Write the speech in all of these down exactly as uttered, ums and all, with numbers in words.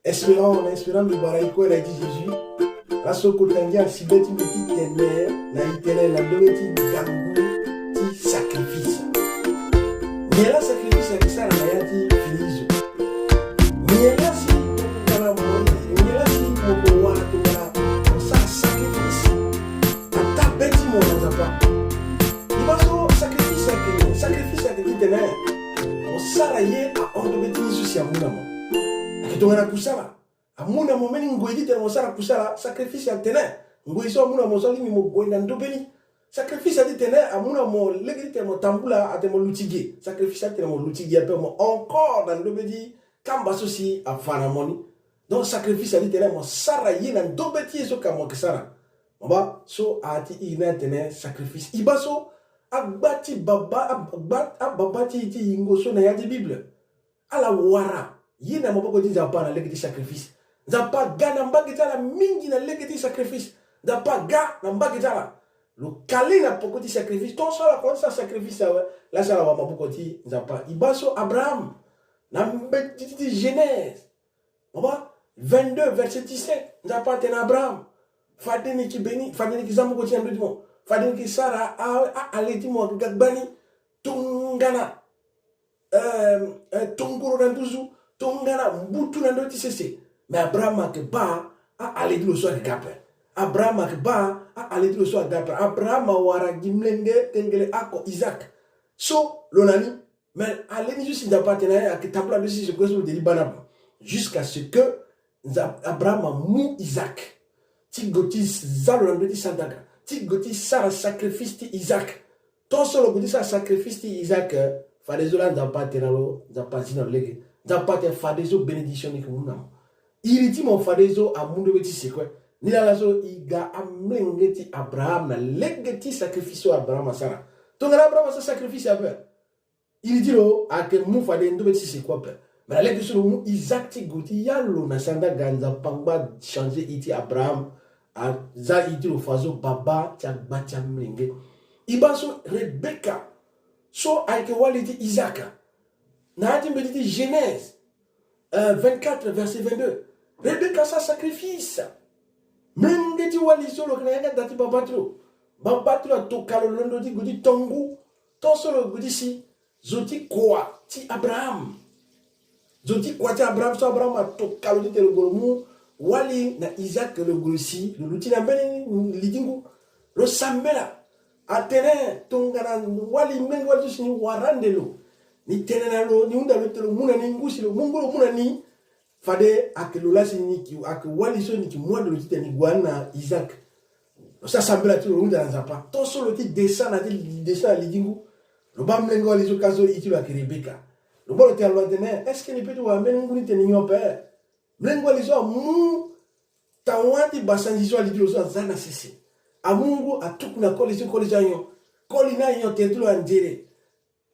Espérant, en espérant mbi bara e kue na iri ti Jésus. Laso kota ngia asi be ti mbi ti tene na e tene na ndö ti ngangu ti sacrifice. Nyen la sacrifice ayeke sara na ya ti fini zo? Nyen la si mo ko kana mo, nyen la si mo ko wara tongana mo sara sacrifice ata be ti mo na Nzapa? E baa so sacrifice ayeke, sacrifice ayeke titene mo sara ye ahon ndö be ti ye so si amu na mo. Ayeke tongana kusala amu na mo mbeni ngoi titene mo sara kusala, sacrifice atene ngoi so amu na mo so alingbi mo gue na ndö be ni. Sacrifice atitene amu na mo lege titene mo tambula atene mo luti ge. Sacrifice atitene mo luti ge ape mo encore na ndö be ti kamba so si afa na mo ni. Donc sacrifice atitene mo sara ye na ndö be ti ye so ka mo yeke sara. Mo baa so a ti iri ni atene sacrifice. E baa so agba ti baba, agba, ababa ti e ti yingo so na ya ti Bible ala wara ye na maboko ti Nzapa na lege ti sacrifice. Nzapa aga na mbage ti ala mingi na lege ti sacrifice. Nzapa aga na mbage ti ala. Lo kale na poko ti sacrifice. Tongaso ala komanse sara sacrifice awe, la si ala wara maboko ti Nzapa. E baa so Abraham na mbeti ti Genèse, mo baa, vingt-deux, verset dix-sept, Nzapa atene na Abraham, fade ni yeke beni, fade ni yeke za maboko ti ni na ndö ti mo, fade ni yeke sara a, a, ahale ti mo ayeke ga gbani, tongana, euh, euh, tongoro na nduzu, tongana mbutu na ndö ti sese. Mais Abraham ayeke baa ahale ti lo so ayeke ga ape. Abraham ayeke baa ahale ti lo so ayeke ga ape. Abraham awara gi mlenge tengele oko Isaac. So lo na ni. Mais ahale ni so si Nzapa atene na ye ayeke tambula ndö ti sese kue so lo te ti baa na bo. Jusqu'à ce que Nza-, Abraham amu Isaac ti gue ti za lo na ndö ti sadaga, ti gue ti sara sacrifice ti Isaac. Tongaso lo gue ti sara sacrifice ti Isaac, eh, fadeso la Nzapa atene na lo, Nzapa azi na lo lege. Nzapa atene fadeso bénédiction ni yeke mu na mo. Iri ti mo fadeso amu ndö be ti sese kue. Nilaa laso e ga amlenge ti Abraham na lege ti sacrifice so Abraham asara. Tongana Abraham asara sacrifice ape, iri ti lo ayeke mu fade ndö be ti sese kue ape. Mais na lege so lo mu Isaac ti gue ti ya lo na sadaga, Nzapa angba changer iri ti Abraham, aza iri ti lo fadeso baba ti agba ti amlenge. E baa so Rebecca so ayeke wali ti Isaac, na ya ti mbeti ti Genèse, euh, vingt-quatre, verset vingt-deux. Rebecca asara sacrifice. Mlenge ti wali so lo yeke na yanga da ti baba ti lo. Baba ti lo atoka lo londo ti gue ti to ngu. Tongaso lo gue ti si, zo ti kua ti Abraham. Zo ti kua ti Abraham so Abraham atoka lo titene lo gue lo mu wali na Isaac, lo gue lo si, lo luti na mbeni li ti ngu. Lo sambela. Atene tongana wali, mlenge wali so si ni wara ande lo, ni tene na lo, ni hunda lo titene lo mu na ni ngu si lo mu ngu lo mu na ni. Fade ayeke lo la si ni yeke, ayeke wali so ni yeke mu ande lo titene ni gue na Isaac. Lo sara sambela ti lo, lo hunda na Nzapa. Tongaso lo ti descend na, ti descend na li ti ngu, lo baa mlenge wali so ka so iri ti lo ayeke Rebecca. Lo baa lo tene na lo atene, est-ce que ni peut ti wara mbeni ngu ni tene ni nyon ape? Mlenge wali so amu tawa ti basanzi so ali ti lo so aza na sese. Amu ngu atuku na koli so, koli so anyon. Koli ni anyon, tere ti lo anzere.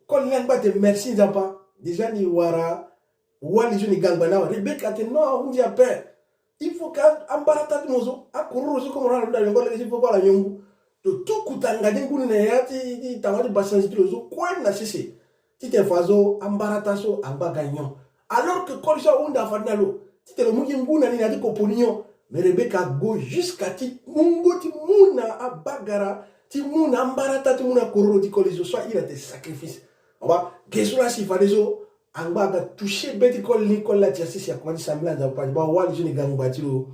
Koli ni angba atene merci Nzapa. Déjà ni wara wali so ni ga ngba ni awe. Rebecca atene non, ahunzi ape. Il faut que ambarata ti mo so, akororo so komo na ala hunda yongo lege ti faut que ala nyon ngu. Lo tuku tanga ti ngu ni na ya ti, ti tawa ti basanzi ti lo so kue na sese. Titene fadeso ambarata so angba aga nyon. Alors que koli so ahunda fade na lo titene lo mu gi ngu na ni na ya ti kopo ni nyon. Mais Rebecca ague jusqu'à ti mungo ti mu na abagara, ti mu na ambarata, ti mu na kororo ti koli so, so a iri atene sacrifice. Mo baa, ge so la si fadeso angba aga toucher be ti koli ni, koli la ti asisi akomanse sambela Nzapa ti baa wali so ni ga ngba ti lo.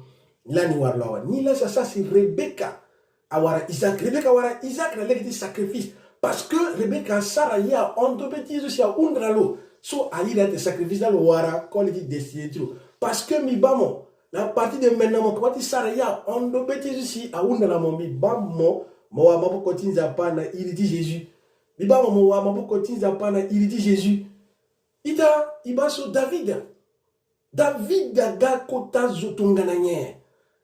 Ni la ni wara lo awe. Ni la si asara si Rebecca awara Isaac. Rebecca awara Isaac na lege ti sacrifice. Parce que Rebecca asara ye ahon ndö be ti ye so si ahunda na lo. So a iri atene sacrifice la lo wara koli ti destiné ti lo. Parce que mbi baa mo, na partir de maintenant mo koma ti sara ye ahon ndö be ti ye so si ahunda na mo, mbi baa mo, mo wara maboko ti Nzapa na iri ti Jésus. Mbi baa mo, mo wara maboko ti Nzapa na iri ti Jésus. Ita, e baa so David. David aga kota zo tongana nyen?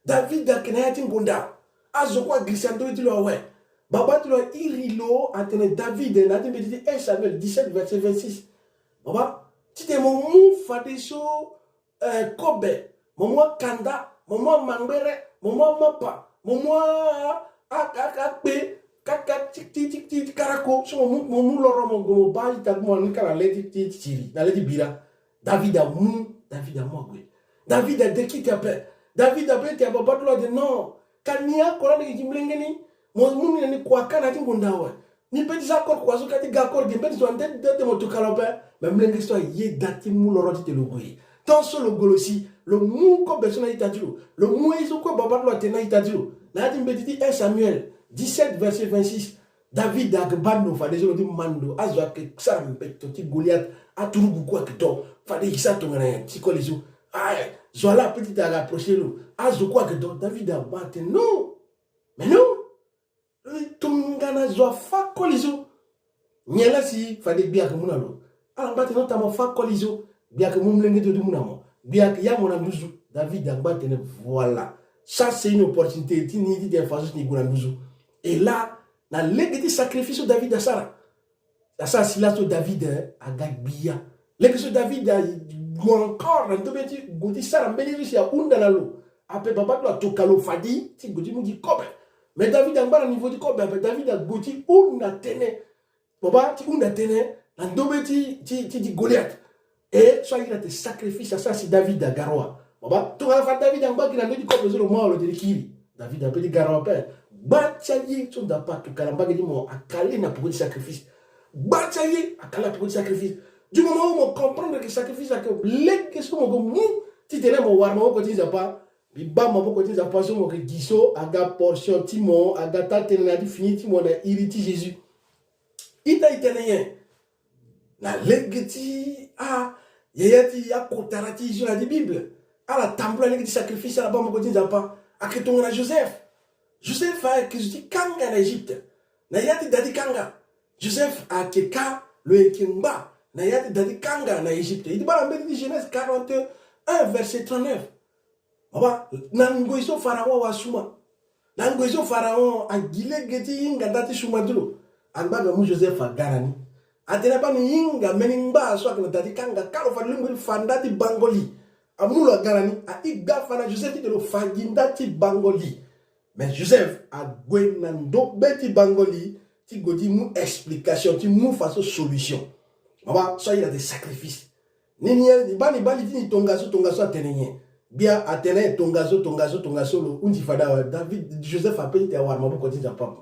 David ayeke na ya ti ngonda. Azo kue agirisa ndö ti lo awe. Baba ti lo airi lo atene David na ya ti mbeti ti un Samuel dix-sept, verset vingt-six. Baba, titene mo mu fadeso, eh, kobe, mo mu akanda, mo mu amangbere, mo mu amapa, mo mu a, a, a, akpe, kaka ti, ti, ti, ti, ti karako, so mo mu, mo mu loro mo gue mo baa ita ti mo ni ka na le ti, ti, ti siri, na le ti bira. David amu, David amu ague. David adekite ape. David ape ti ababa ti lo ade non. Ka ni oko lani gi mlenge ni. Mo mu ni na ni kua ka na ya ti ngonda awe. Ni pe ti za accord kua so ka ti ga accord gi mbeti so ande de mo tuka lo ape. Me mlenge so aye da ti mu loro ti te lo gue. Tant so lo gue lo si lo mu kobe so na ita ti lo. Lo mu ye so kue baba ti lo atene na ita ti lo. Na ya ti mbeti ti un Samuel dix-sept verset vingt-six. David ayeke baa ndo fade so lo ti ma ndo azo ayeke sara mbeto ti Goliath. Aturugu kue ayeke do fade e sa tongana nyen ti koli so. Ae zo ala ape ti ta aga approcher lo. Azo kue ayeke do. David abaa atene non. Mais non. Tongana zo afa koli so. Nyen la si fade gbia ayeke mu na lo? Ala ngba atene non, ta mo fa koli so. Gbia ayeke mu mlenge ti lo ti mu na mo. Gbia ayeke ya mo na nduzu. David angba atene voilà. Ça c'est une opportunité ti ni ti tene façon si ni gue na nduzu. Et là, na lege ti sacrifice so David asara. Asara si laso David eh, aga gbia. Lege so David ague encore na ndo be ti gue ti sara mbeni so si ahunda na lo. Ape baba ti lo atoka lo fade ti gue ti mu gi kobe. Mais David angba na niveau ti kobe ape. David ague ti hunda tënë. Baba ti hunda tënë na ndo be ti, ti, ti, ti Goliath. E so airi ate sacrifice asara si David aga roi. Baba tongana fa David angba gi na ndo ti kobe so lo mu awe lo te ti kiri. David ape ti ga roi ape. Gba ti aye so Nzapa atuka na mbage ti mo akale na peko ti sacrifice. Gba ti aye akale na peko ti sacrifice. Du moment où mo comprendre que sacrifice ayeke lege so mo ke mu titene mo wara maboko ti Nzapa. Mbi baa maboko ti Nzapa so mo yeke gi so aga portion ti mo, aga taa-tënë na ya ti fini ti mo na iri ti Jésus. Ita e tene nyen? Na lege ti a yaya ti akotara ti e so na ya ti Bible. Ala tambula lege ti sacrifice, ala baa maboko ti Nzapa. Ayeke tongana Joseph. Joseph ayeke zo ti kanga na Egypte. Na ya ti da ti kanga. Joseph ayeke ka lo yeke ngba na ya ti da ti kanga na Egypte. E ti baa na mbeti ti Genèse quarante et un verset trente-neuf. Baba, na ngoi so Pharaon awa suma. Na ngoi so Pharaon agi lege ti hinga nda ti suma ti lo. Angba aga mu Joseph aga na ni. Atene abaa ni hinga mbeni ngba so ayeke na da ti kanga, ka lo fa lingbi ti fa nda ti bango li. Amu lo aga na ni, ahi gba afa na Joseph ti tene lo fa gi nda ti bango li. Mais Joseph ague na ndo be ti bango li ti gue ti mu explication, ti mu fa so solution. Baba, so aye na ate sacrifice. Ni ni e baa ni baa li ti ni tongaso, tongaso atene nyen? Gbia atene tongaso, tongaso, tongaso lo hunzi fade awe. David, Joseph ape ti tene awara maboko ti Nzapa.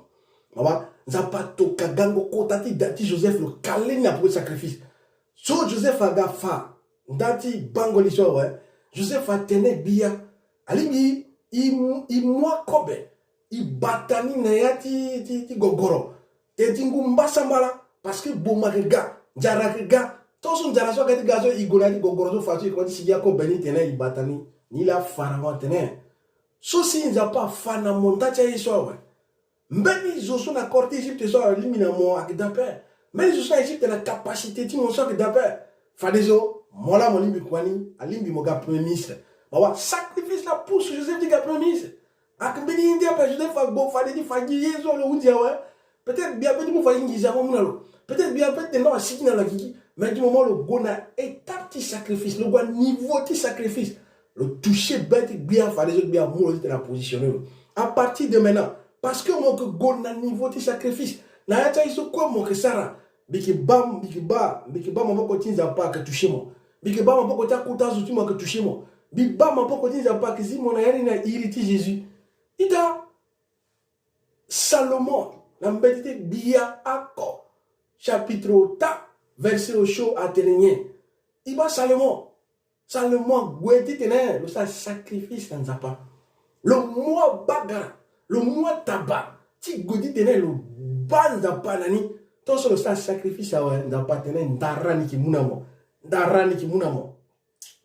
Baba, Nzapa atoka gango kota ti da ti Joseph lo kale ni na peko ti sacrifice. So Joseph aga fa nda ti bango li so awe, Joseph atene gbia alingbi e mu, e mu akobe, e bata ni na ya ti, ti, ti gogoro. Teti ngu mbasambala, parce que boma ayeke ga, nzara ayeke ga. Tant so nzara so aga ti ga so, e gue na ya ti gogoro so fa so e koma ti sigi akobe ni tene e bata ni. Ni laa Pharaon atene so si Nzapa afa na mo nda ti aye so awe, mbeni zo so na koro ti Egypte so alingbi na mo ayeke da ape. Mbeni zo so na Egypte na capacité ti mo so ayeke da ape. Fadeso mo laa mo lingbi kua ni, alingbi mo ga premier ministre. Baba, sacrifice la pousse Joseph ti ga premier ministre. Ayeke mbeni ye nde ape Joseph agbo fade ti fa gi ye so lo hunzi awe. Peut-être gbia pe ti mu fa gi nginza mo mu na lo. Peut-être gbia pe ti tene asigi na lo agigi. Mais du moment lo gue na étape ti sacrifice, lo gue na niveau ti sacrifice, lo toucher be ti gbia fadeso gbia amu lo ti tene apositionner lo. À partir de maintenant, parce que mo yeke gue na niveau ti sacrifice, na ya ti aye so kue mo yeke sara, mbi yeke baa, mbi yeke baa, mbi yeke baa maboko ti Nzapa ayeke toucher mo. Mbi yeke baa maboko ti akota zo ti mo ayeke toucher mo. Mbi baa maboko ti Nzapa ayeke zi mo na ya ni na iri ti Jésus. Ita, Salomon, na mbeti ti gbia oko, chapitre ota, verset osio atene nyen? E baa Salomon. Salomon ague titene lo sara sacrifice na Nzapa. Lo mu abagara, lo mu ataba ti gue titene lo baa Nzapa na ni. Tant so lo sara sacrifice awe, Nzapa atene ndara ni yeke mu na mo. Ndara ni yeke mu na mo.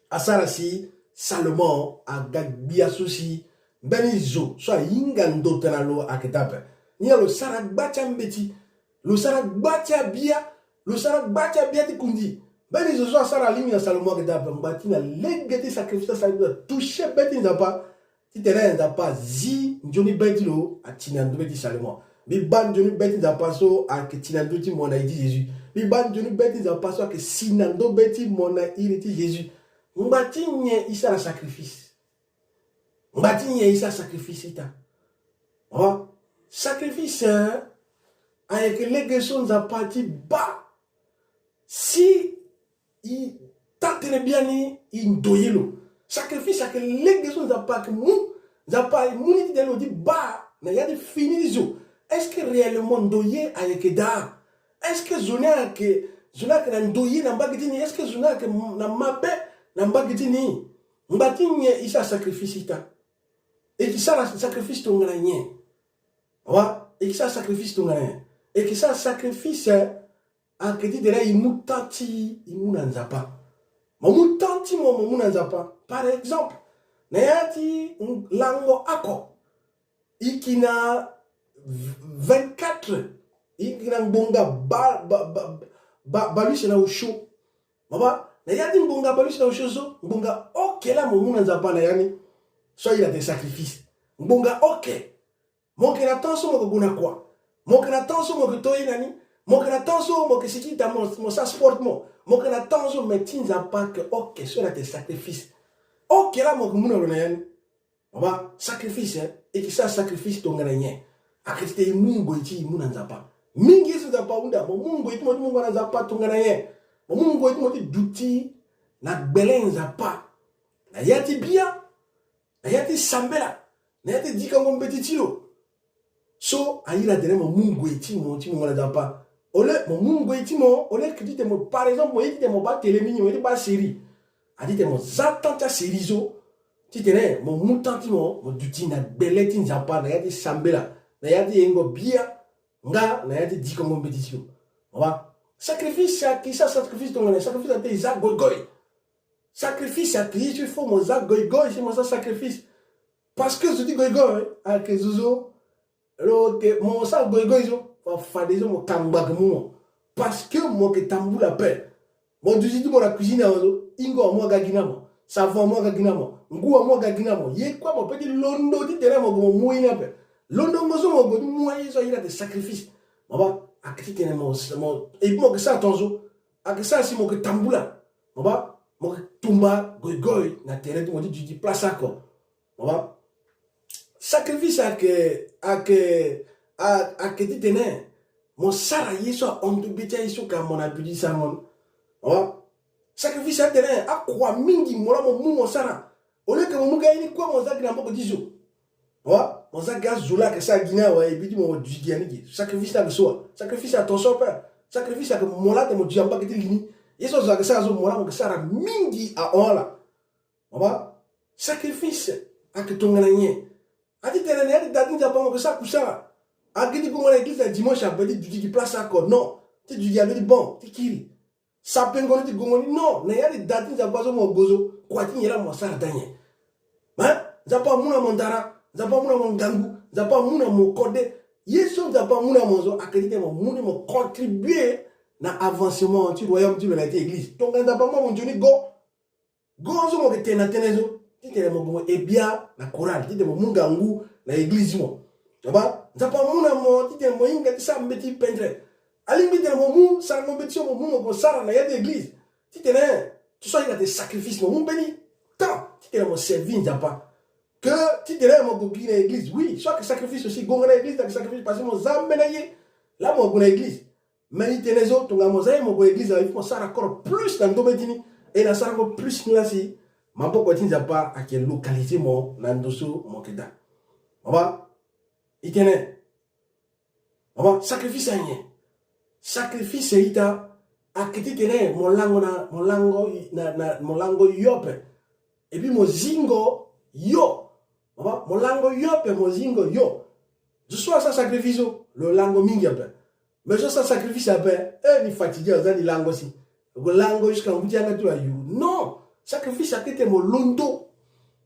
Asara si Salomon aga gbia so si mbeni zo so ahinga ndo tena lo ayeke da ape. Ni laa lo sara gba ti ambeti, lo sara gba ti abia, lo sara gba ti abia ti kundi. Mbeni zo so asara alingbi na Salomon ayeke da ape. Ngba ti na lege ti sacrifice asara, toucher be ti Nzapa. Titene Nzapa azi nzoni be ti lo ati na ndö be ti Salomon. Mbi baa nzoni be ti Nzapa so ayeke ti na ndö ti mo na iri ti Jésus. Mbi baa nzoni be ti Nzapa so ayeke si na ndö be ti mo na iri ti Jésus. Ngba ti nyen e sara sacrifice? Ngba ti nyen e sara sacrifice ita? Oh, sacrifice, eh, ayeke lege so Nzapa ti baa si e taa-tënë biani e ndoye lo. Sacrifice ayeke lege so Nzapa ayeke mu. Nzapa aye mu ni ti tene lo ti baa na ya ti fini ti zo. Est-ce que réellement ndoye ayeke daa? Est-ce que zo ni ayeke, zo ni ayeke na ndoye na mbage ti ni? Est-ce que zo ni ayeke na mabe na mbage ti ni? Ngba ti nyen e sara sacrifice ita? E ke sara sacrifice tongana nyen? Awa, e ke sara sacrifice tongana nyen? E ke sara sacrifice, eh, ayeke ti tene e mu temps ti e mu na Nzapa. Mo mu temps ti mo, mo mu na Nzapa. Par exemple, na ya ti lango oko, e ke na vingt-quatre, e ke na ngbonga ba, ba, ba, ba, bale use na osio. Baba, na ya ti ngbonga bale use na osio so, ngbonga oke laa mo mu na Nzapa na ya ni. So aye na tene sacrifice. Ngbonga oke. Mo yeke na temps so mo yeke gue na kua. Mo yeke na temps so mo yeke to ye na ni. Mo yeke na temps so mo yeke siki ita mo, mo sara sport mo. Mo yeke na temps so, me ti Nzapa ayeke oke so na tene sacrifice. Oke laa mo yeke mu na lo na ya ni. Baba, sacrifice, eh, e ke sara sacrifice tongana nyen? Ayeke ti tene e mu ngoi ti e mu na Nzapa. Mingi ye so Nzapa ahunda, mo mu ngoi ti mo ti mungo na Nzapa tongana nyen? Mo mu ngoi ti mo ti duti na gbele Nzapa. Na ya ti bia, na ya ti sambela, na ya ti dikango mbeti ti lo. So aye na tene mo mu ngoi ti mo ti mungo na Nzapa. Au lieu mo mu ngoi ti mo, au lieu que ti tene mo, par exemple, mo ye ti tene mo baa télé mingi, mo ye ti baa série. A ti tene mo za temps ti asérie so, ti tene mo mu temps ti mo, mo duti na gbele ti Nzapa, na ya ti sambela, na ya ti yengo bia, nga na ya ti dikango mbeti ti lo. Baba, sacrifice ayeke sara sacrifice tongana nyen? Sacrifice atene e za goigoi. Sacrifice ayeke ye so il faut mo za goigoi si mo sara sacrifice. Parce que zo ti goigoi ayeke zo so lo yeke, mo sara goigoi so, fa, fadeso mo kangba yeke mu mo. Parce que mo yeke tambula ape. Mo duti ti mo na cuisine awe so, ingo amu aga gi na mo, savon amu aga gi na mo, ngu amu aga gi na mo. Ye kue mo peut ti londo ti tene mo gue mo mu ye ni ape. Londongo so mo gue ti mu ye so aye na tene sacrifice. Baba, ayeke ti tene mo, mo, et puis mo yeke sara tongaso. Ayeke sara si mo yeke tambula. Baba, mo yeke tumba goigoi na tere ti mo ti duti place oko. Baba, sacrifice ayeke, ayeke, a, ayeke ti tene mo sara ye so ahon be ti aye so ka mo na duti sarango ni. Baba, sacrifice atene akua mingi mo laa mo mu mo sara. Au lieu que mo mu ga ye ni kue mo za gi na maboko ti zo. Awa, mo za gi azo laa ayeke sara gi ni awe, e bi ti mo mo duti gi ya ni gi. Sacrifice ni ayeke so wa? Sacrifice ato so ape. Sacrifice ayeke mo laa tene mo duti na mbage ti li ni. Ye so azo ayeke sara so mo laa mo yeke sara mingi ahon ala. Baba, sacrifice ayeke tongana nyen? A ti tene na ya ti da ti Nzapa mo yeke sara kusala. A gi ti gongo na eglize na dimanche ape ti duti gi place oko? Non. Ti duti gi ape ti bon ti kiri. Sapengo ni ti gongo ni? Non. Na ya ti da ti Nzapa so mo gue so, kua ti nyen laa mo sara daa nyen? Hein? Nzapa amu na mo ndara, Nzapa amu na mo ngangu, Nzapa amu na mo kode. Ye so Nzapa amu na mo so ayeke ti tene mo mu ni mo contribuer na avancement ti royaume ti lo na ya ti eglize. Tongana Nzapa amu na mo nzoni go, go so mo yeke tene na tënë so, ti tene mo gue mo he bia na chorale, ti tene mo mu ngangu na eglize ti mo. Baba, Nzapa amu na mo ti tene mo hinga ti sara mbeti pendre. Alingbi ti tene mo mu sarango mbeti so mo mu mo gue mo sara na ya ti eglize. Ti tene ti so aye na tene sacrifice, mo mu mbeni temps ti tene mo servir Nzapa. Que ti tene mo gue gi na eglize, oui, so ayeke sacrifice aussi. Gongo na eglize ayeke sacrifice parce que mo za ambeni aye laa mo gue na eglize. Mais ti tene so tongana mo za ye mo gue eglize awe, il faut mo sara encore plus na ndo be ti ni. E na sarango plus ni laa si maboko ti Nzapa ayeke localiser mo na ndo so mo yeke daa. Baba, ti tene, baba, sacrifice aye nyen? Sacrifice ita ayeke ti tene mo lango na, mo lango na, na, mo lango yo ape. Et puis mo zingo yo. Baba, mo lango yo ape, mo zingo yo. Zo so asara sacrifice so, lo lango mingi ape. Mais so asara sacrifice ape, eh, ni fatigué, aza ni lango si. Lo lango jusqu'à ngu ti yanga ti lo ayu. Non. Sacrifice ayeke ti tene mo londo.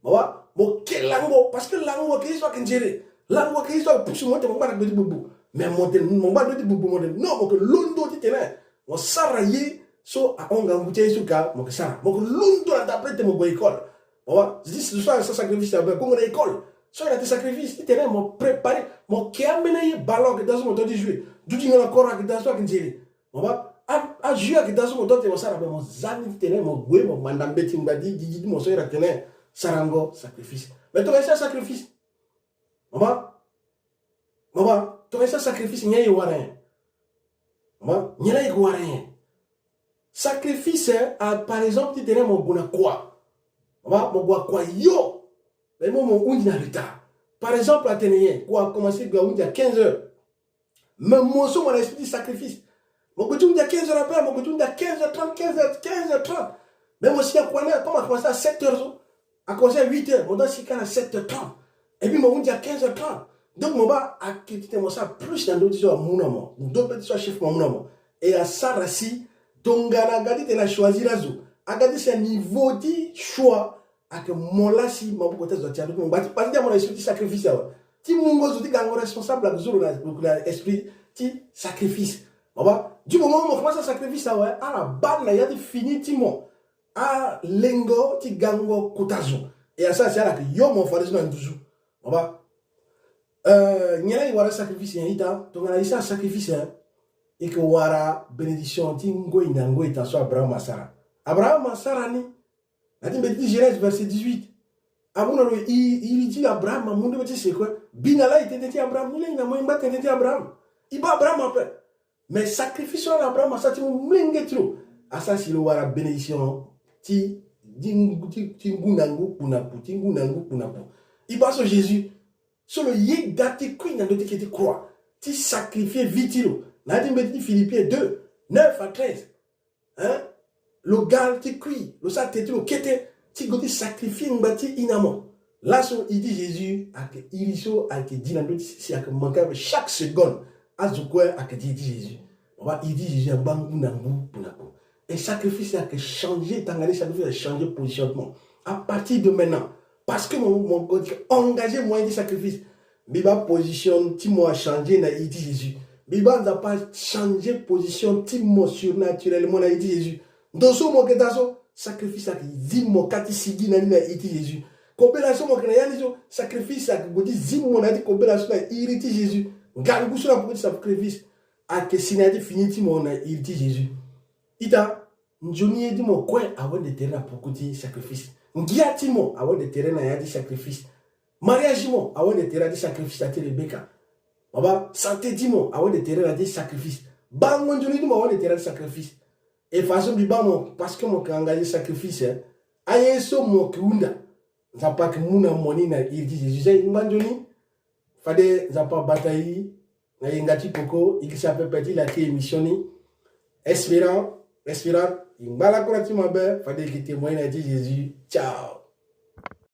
Baba, mo ke lango, parce que lango ayeke ye so ayeke nzere. Lango ayeke ye so ayeke pusu mo ti tene mo ngba na gbe ti bubu. Mais mo tene mo ngba na gbe ti bubu, mo tene non, mo yeke londo ti tene mo sara ye so ahon ngangu ti aye so ka mo yeke sara. Mo yeke londo na daa pe ti tene mo gue école. Baba, zo ti so asara sacrifice ape, gongo na école. So aye na tene sacrifice ti tene mo préparer, mo ke ambeni aye, ballon ayeke daa so mo to ti jouer. Dutingo na koro ayeke daa so ayeke nzere. Baba, a, ajeu ayeke daa so mo to ti tene mo sara ape, mo za ni ti tene mo gue mo manda mbeti ngbadi gigi ti mo so aye na tene sarango sacrifice. Mais tongana e sara sacrifice, baba, baba, tongana e sara sacrifice, nyen aye wara nyen? Baba, nyen laa aye yeke wara nyen? Sacrifice, eh, a, par exemple, ti tene mo gue na kua. Mama, mo gue akua yo. Mais mo, mo hundi na retard. Par exemple, atene nyen, kua akomanse gue ahundi à quinze heures. Mais mo so mo na esprit ti sacrifice. Mo gue ti hundi à quinze heures après, mo gue ti hundi à quinze heures trente, quinze heures, quinze heures trente. Mais mo si akua ni, comme akomanse à sept heures so, akomanse à huit heures, mo doit si kâ na sept heures trente. Et puis mo hundi à quinze heures trente. Donc mo baa, ayeke ti tene mo sara plus na ndö ti so amu na mo, ndö ti so achef mo amu na mo. Et asara si tongana aga ti tene achoisir azo, aga ti si aniveau ti choix ayeke mo laa si maboko ti azo ati ando ti mo. Ngba ti, ngba ti ndia mo na esprit ti sacrifice awe. Ti mungo zo ti gango responsable ayeke zo lo na, na esprit ti sacrifice. Baba, du moment mo komanse sacrifice awe, ala baa na ya ti fini ti mo alengo ti gango kota zo. E asara si ala yeke yo mo fadeso na nduzu. Baba, euh, nyen laa e wara sacrifice nyen ita? Tongana e sara sacrifice, e yeke wara bénédiction ti ngoi na ngoi ita so Abraham asara. Abraham asara ni na ya ti mbeti ti Genèse verset dix-huit. Amu na lo e, e iri ti Abraham amu nde be ti se kue. Bina laa e tete ti Abraham, ni laa e na mo e ngba tete ti Abraham. E baa Abraham ape. Mais sacrifice so laa Abraham asara ti mu molenge ti lo, asara si lo wara bénédiction ti, ti, ti, ti ngu na ngu kpu na kpu, ti ngu na ngu kpu na kpu. E baa so Jésus so lo yeda ti kui na ndö ti kete croix, ti sacrifier vie ti lo. Na ya ti mbeti ti Philippiens deux, neuf à treize. Hein? Lo ga ti kui, lo sara tete ti lo kete ti go ti sacrifier ngba ti e na mo. Laso iri ti Jésus ayeke iri so ayeke di na ndö ti si ayeke manke ape chaque seconde. Azo kue ayeke di iri ti Jésus. Baba, iri ti Jésus angba ngu na ngu kpu na kpu. Et sacrifice ayeke changer tanga ni, sacrifice ayeke changer position ti mo. À partir de maintenant, parce que mo, mo, mo engagé moyen ti sacrifice. Mbi baa position ti mo achanger na iri ti Jésus. Mbi baa Nzapa achanger position ti mo surnaturellement na iri ti Jésus. Ndo so mo yeke daa so, sacrifice ayeke zi mo kâ ti sigi na ni na iri ti Jésus. Kobela so mo yeke na ya ni so, sacrifice ayeke gue ti zi mo na ya ti kobela so na iri ti Jésus. Ngangu so na poko ti sacrifice ayeke si na ya ti fini ti mo na iri ti Jésus. Ita, nzoni ye ti mo kue awende tere na poko ti sacrifice. Ngia ti mo awende tere na ya ti sacrifice. Mariage ti mo awende tere na ya ti sacrifice, ate Rebecca. Baba, santé ti mo awende tere na ya ti sacrifice. Bango nzoni ti mo awende tere na ya ti sacrifice. E façon mbi baa mo, parce que mo yeke engagé sacrifice, eh. Aye so mo yeke hunda, Nzapa ayeke mu na mo ni na iri ti Jésus. E ngba nzoni. Fade Nzapa abata e na yenga ti peko. E gi si apepe ti laki émission ni. Espérant, espérant e ngba lakue na ti mabe, fade e yeke témoigner na iri ti Jésus. Ciao.